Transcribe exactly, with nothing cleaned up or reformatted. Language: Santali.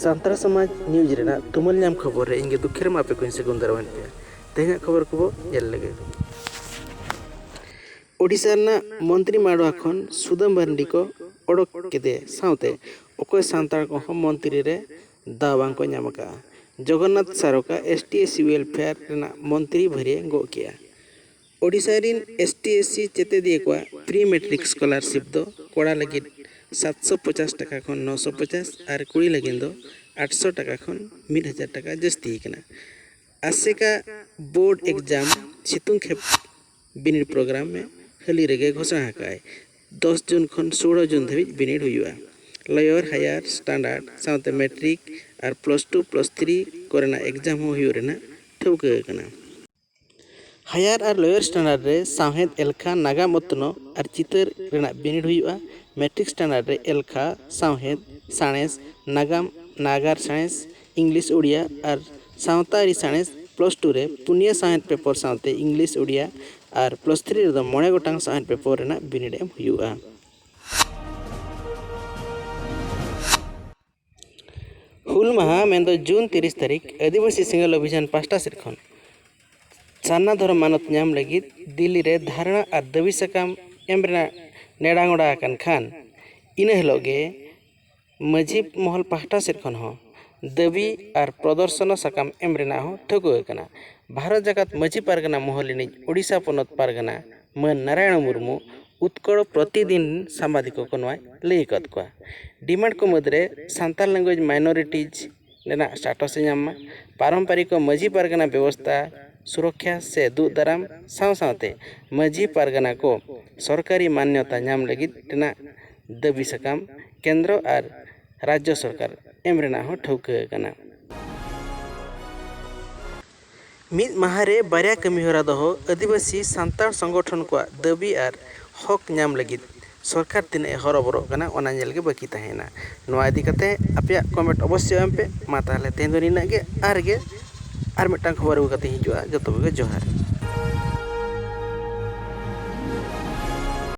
ᱥᱟᱱᱛᱟᱲ ᱥᱚᱢᱟᱡᱽ ᱱᱤᱭᱩᱡᱽ ᱨᱮᱱᱟᱜ ᱛᱩᱢᱟᱹᱞ ᱧᱟᱢ ᱠᱷᱚᱵᱚᱨ ᱨᱮ ᱤᱧ ᱜᱮ ᱫᱩᱠᱷᱤᱨᱟᱢ ᱟᱯᱮ ᱠᱚᱧ ᱥᱟᱹᱜᱩᱱ ᱫᱟᱨᱟᱢᱮᱫ ᱯᱮᱭᱟ᱾ ᱛᱮᱦᱮᱧᱟᱜ ᱠᱷᱚᱵᱚᱨ ᱠᱚᱵᱚ ᱧᱮᱞ ᱞᱮᱜᱮ᱾ ᱳᱰᱤᱥᱟ ᱨᱮᱱᱟᱜ ᱢᱚᱱᱛᱨᱤ ᱢᱟᱰᱣᱟ ᱠᱷᱚᱱ ᱥᱩᱫᱟᱹᱢ ᱢᱟᱨᱰᱤ ᱠᱚ ᱚᱰᱚᱠ ᱠᱮᱫᱮ ᱥᱟᱶᱛᱮ ᱚᱠᱚᱭ ᱥᱟᱱᱛᱟᱲ ᱠᱚᱦᱚᱸ ᱢᱚᱱᱛᱨᱤ ᱨᱮ ᱫᱟᱣ ᱵᱟᱝ ᱠᱚ ᱧᱟᱢ ᱟᱠᱟᱫᱼᱟ᱾ Jagannath Saraka S T S C welfare ᱨᱮᱱᱟᱜ ᱢᱚᱱᱛᱨᱤ ᱵᱷᱟᱹᱨᱭᱟᱹ ᱜᱚᱜ ᱠᱮᱜᱼᱟ᱾ ᱳᱰᱤᱥᱟ ᱨᱤᱱ ᱮᱥ ᱴᱤ ᱮᱥ ᱥᱤ ᱪᱮᱛᱮᱫᱤᱭᱟᱹ ᱠᱚᱣᱟᱜ ᱯᱨᱤ ᱢᱮᱴᱨᱤᱠ ᱥᱠᱚᱞᱟᱨᱥᱤᱯ ᱫᱚ ᱠᱚᱲᱟ ᱞᱟᱹᱜᱤᱫ ᱥᱟᱛᱥᱚ ᱯᱚᱪᱟᱥ ᱴᱟᱠᱟ ᱠᱷᱚᱱ ᱱᱚᱥᱚ ᱯᱚᱪᱟᱥ ᱟᱨ ᱠᱩᱲᱤ ᱞᱟᱹᱜᱤᱫ ᱫᱚ ᱟᱴᱥᱚ ᱴᱟᱠᱟ ᱠᱷᱚᱱ ᱢᱤᱫ ᱦᱟᱡᱟᱨ ᱴᱟᱠᱟ ᱡᱟᱹᱥᱛᱤ ᱟᱠᱟᱱᱟ᱾ ᱟᱥᱮᱠᱟ ᱵᱳᱨᱰ ᱮᱠᱡᱟᱢ ᱥᱤᱛᱩᱝ ᱠᱷᱮᱯ ᱵᱤᱱᱤᱰ ᱯᱨᱳᱜᱨᱟᱢ ᱮ ᱦᱟᱹᱞᱤ ᱨᱮᱜᱮ ᱜᱷᱳᱥᱚᱱᱟ ᱟᱠᱟᱫᱼᱟᱭ᱾ ᱫᱚᱥ ᱡᱩᱱ ᱠᱷᱚᱱ ᱥᱳᱞᱳ ᱡᱩᱱ ᱫᱷᱟᱹᱵᱤᱡ ᱵᱤᱱᱤᱰ ᱦᱩᱭᱩᱜᱼᱟ᱾ ᱞᱳᱭᱟᱨ ᱦᱟᱭᱟᱨ ᱥᱴᱟᱱᱰᱟᱨᱰ ᱥᱟᱶᱛᱮ ᱢᱮᱴᱨᱤᱠ ᱟᱨ ᱯᱞᱟᱥ ᱴᱩ ᱯᱞᱟᱥ ᱛᱷᱨᱤ ᱠᱚᱨᱮᱱᱟᱜ ᱮᱠᱡᱟᱢ ᱦᱚᱸ ᱦᱩᱭᱩᱜ ᱨᱮᱱᱟᱜ ᱴᱷᱟᱹᱣᱠᱟᱹ ᱟᱠᱟᱱᱟ᱾ ᱦᱟᱭᱟᱨ ᱟᱨ ᱞᱳᱭᱟᱨ ᱥᱴᱟᱱᱰᱟᱨᱰ ᱨᱮ ᱥᱟᱶᱦᱮᱫ, ᱮᱞᱠᱷᱟ, ᱱᱟᱜᱟᱢ ᱚᱛᱱᱚᱜ ᱟᱨ ᱪᱤᱛᱟᱹᱨ ᱨᱮᱱᱟᱜ ᱵᱤᱱᱤᱰ ᱦᱩᱭᱩᱜᱼᱟ᱾ ᱢᱮᱴᱨᱤᱠ ᱥᱴᱟᱱᱰᱟᱨᱰ ᱨᱮ ᱮᱞᱠᱷᱟ, ᱥᱟᱶᱦᱮᱫ, ᱥᱟᱬᱮᱥ, ᱱᱟᱜᱟᱢ, ᱱᱟᱜᱟᱨ ᱥᱟᱬᱮᱥ, ᱤᱝᱞᱤᱥ, ᱳᱰᱤᱭᱟ ᱟᱨ ᱥᱟᱶᱛᱟ ᱟᱹᱨᱤ ᱥᱟᱬᱮᱥ᱾ ᱯᱞᱟᱥ ᱴᱩ ᱨᱮ ᱯᱩᱱᱭᱟᱹ ᱥᱟᱶᱦᱮᱫ ᱯᱮᱯᱚᱨ ᱥᱟᱶᱛᱮ ᱤᱝᱞᱤᱥ, ᱳᱰᱤᱭᱟ ᱟᱨ ᱯᱞᱟᱥ ᱛᱷᱨᱤ ᱨᱮᱫᱚ ᱢᱚᱬᱮ ᱜᱚᱴᱟᱝ ᱥᱟᱶᱦᱮᱫ ᱯᱮᱯᱚᱨ ᱨᱮᱱᱟᱜ ᱵᱤᱱᱤᱰ ᱮᱢ ᱦᱩᱭᱩᱜᱼᱟ᱾ ᱦᱩᱞ ᱢᱟᱦᱟ ᱢᱮᱱᱫᱚ ᱡᱩᱱ ᱛᱤᱨᱤᱥ ᱛᱟᱹᱨᱤᱠᱷ ᱟᱹᱫᱤᱵᱟᱹᱥᱤ ᱥᱮᱸᱜᱮᱞ ᱚᱵᱷᱤᱡᱟᱱ ᱯᱟᱦᱴᱟ ᱥᱮᱫ ᱠᱷᱚᱱ ᱥᱟᱨᱱᱟ ᱫᱷᱚᱨᱚᱢ ᱢᱟᱱᱚᱛ ᱧᱟᱢ ᱞᱟᱹᱜᱤᱫ ᱫᱤᱞᱞᱤ ᱨᱮ ᱫᱷᱟᱨᱱᱟ ᱟᱨ ᱫᱟᱹᱵᱤ ᱥᱟᱠᱟᱢ ᱮᱢ ᱨᱮᱱᱟᱜ ᱱᱮᱰᱟ ᱜᱚᱸᱰᱟ ᱟᱠᱟᱱ ᱠᱷᱟᱱ, ᱤᱱᱟᱹ ᱦᱤᱞᱳᱜ ᱜᱮ ᱢᱟᱹᱡᱷᱤ ᱢᱚᱦᱚᱞ ᱯᱟᱦᱴᱟ ᱥᱮᱫ ᱠᱷᱚᱱ ᱦᱚᱸ ᱫᱟᱹᱵᱤ ᱟᱨ ᱯᱨᱚᱫᱚᱨᱥᱚᱱ ᱥᱟᱠᱟᱢ ᱮᱢ ᱨᱮᱱᱟᱜ ᱦᱚᱸ ᱴᱷᱟᱹᱣᱠᱟᱹ ᱟᱠᱟᱱᱟ᱾ ᱵᱷᱟᱨᱚᱛ ᱡᱟᱠᱟᱛ ᱢᱟᱹᱡᱷᱤ ᱯᱟᱨᱜᱟᱱᱟ ᱢᱚᱦᱚᱞ ᱨᱤᱱᱤᱡ ᱳᱰᱤᱥᱟ ᱯᱚᱱᱚᱛ ᱯᱟᱨᱜᱟᱱᱟ ᱢᱟᱹᱱ ᱱᱟᱨᱟᱭᱚᱬ ᱢᱩᱨᱢᱩ ᱩᱛᱠᱚᱲ ᱯᱨᱚᱛᱤᱫᱤᱱ ᱥᱟᱢᱵᱟᱫᱤᱠ ᱠᱚ ᱱᱚᱣᱟᱭ ᱞᱟᱹᱭ ᱟᱠᱟᱫ ᱠᱚᱣᱟ᱾ ᱰᱤᱢᱟᱱᱰ ᱠᱚ ᱢᱩᱫᱽᱨᱮ ᱥᱟᱱᱛᱟᱲ ᱞᱮᱝᱜᱩᱭᱮᱡᱽ ᱢᱟᱭᱱᱚᱨᱤᱴᱤᱡᱽ ᱨᱮᱱᱟᱜ ᱥᱴᱟᱴᱟᱥ ᱮ ᱧᱟᱢ ᱢᱟ, ᱯᱟᱨᱚᱢᱯᱟᱨᱤᱠ ᱢᱟᱹᱡᱷᱤ ᱯᱟᱨᱜᱟᱱᱟ ᱵᱮᱵᱚᱥᱛᱷᱟ ᱥᱩᱨᱚᱠᱷᱟ ᱥᱮ ᱫᱩᱜ ᱫᱟᱨᱟᱢ ᱥᱟᱶ ᱥᱟᱶᱛᱮ ᱢᱟᱹᱡᱷᱤ ᱯᱟᱨᱜᱟᱱᱟ ᱠᱚ ᱥᱚᱨᱠᱟᱨᱤ ᱢᱟᱱᱱᱚᱛᱟ ᱧᱟᱢ ᱞᱟᱹᱜᱤᱫ ᱨᱮᱱᱟᱜ ᱫᱟᱹᱵᱤ ᱥᱟᱠᱟᱢ ᱠᱮᱱᱫᱨᱚ ᱟᱨ ᱨᱟᱡᱽᱡᱚ ᱥᱚᱨᱠᱟᱨ ᱮᱢ ᱨᱮᱱᱟᱜ ᱦᱚᱸ ᱴᱷᱟᱹᱣᱠᱟᱹ ᱟᱠᱟᱱᱟ᱾ ᱢᱤᱫ ᱢᱟᱦᱟ ᱨᱮ ᱵᱟᱨᱭᱟ ᱠᱟᱹᱢᱤᱦᱚᱨᱟ ᱫᱚᱦᱚ ᱟᱹᱫᱤᱵᱟᱹᱥᱤ ᱥᱟᱱᱛᱟᱲ ᱥᱚᱝᱜᱚᱴᱷᱚᱱ ᱠᱚᱣᱟᱜ ᱫᱟᱹᱵᱤ ᱟᱨ ᱦᱚᱠ ᱧᱟᱢ ᱞᱟᱹᱜᱤᱫ ᱥᱚᱨᱠᱟᱨ ᱛᱤᱱᱟᱹᱜ ᱮ ᱦᱚᱨᱚᱵᱚᱨᱚᱜ ᱠᱟᱱᱟ, ᱚᱱᱟ ᱧᱮᱞ ᱜᱮ ᱵᱟᱹᱠᱤ ᱛᱟᱦᱮᱸᱭᱮᱱᱟ᱾ ᱱᱚᱣᱟ ᱤᱫᱤ ᱠᱟᱛᱮ ᱟᱯᱮᱭᱟᱜ ᱠᱚᱢᱮᱱᱴ ᱚᱵᱚᱥᱥᱳᱭ ᱮᱢ ᱯᱮ᱾ ᱢᱟ ᱛᱟᱦᱚᱞᱮ ᱛᱮᱦᱮᱧ ᱫᱚ ᱱᱤᱱᱟᱹᱜ ᱜᱮ᱾ ᱟᱨ ᱜᱮ ᱟᱨ ᱢᱤᱫᱴᱟᱝ ᱠᱷᱚᱵᱚᱨ ᱟᱹᱜᱩ ᱠᱟᱛᱮ ᱦᱤᱡᱩᱜᱼᱟ᱾ ᱡᱚᱛᱚ ᱠᱚᱜᱮ ᱡᱚᱦᱟᱨ᱾